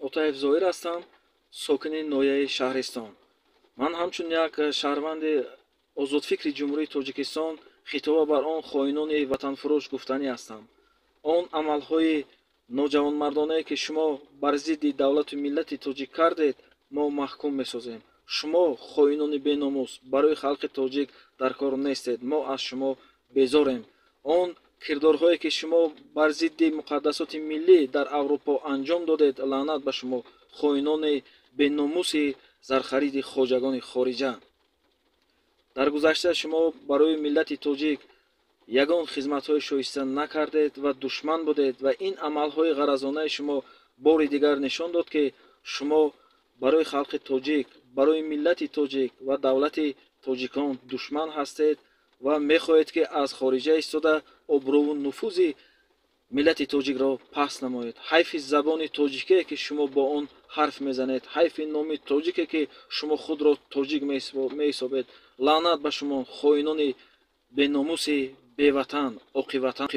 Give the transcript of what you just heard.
Отаев Зоир ҳастам, сокини ноҳияи Шаҳристон. Ман ҳамчун як шаҳрванди озодфикри Ҷумҳурии Тоҷикистон хитоба бар он хоинони ватанфурӯш гуфтанӣ ҳастам. Он амалҳои ноҷавонмардонае, ки шумо бар зидди давлату миллати тоҷик кардед, мо маҳкум месозем. Шумо хоинони беномус барои халқи тоҷик дар кор нестед, мо аз шумо безорем. Он кирдорҳое, ки шумо бар зидди муқаддасоти миллӣ дар Аврупо анҷом додед, лаънат ба шумо, хоинони беномуси зархариди хоҷагони хориҷа. Дар гузашта шумо барои миллати тоҷик ягон хизматҳои шоиста накардед ва душман будед, ва ин амалҳои ғаразонаи шумо бори дигар нишон дод, ки шумо барои халқи тоҷик, барои миллати тоҷик ва давлати тоҷикон душман ҳастед ва мехоҳед, ки аз хориҷа истода обрӯву нуфузи миллати тоҷикро паст намоед. Ҳайфи забони тоҷикие, ки шумо бо он ҳарф мезанед, ҳайфи номи тоҷике, ки шумо худро тоҷик меҳисобед. Лаънат ба шумо, хоинони беномуси беватан, оқиватан.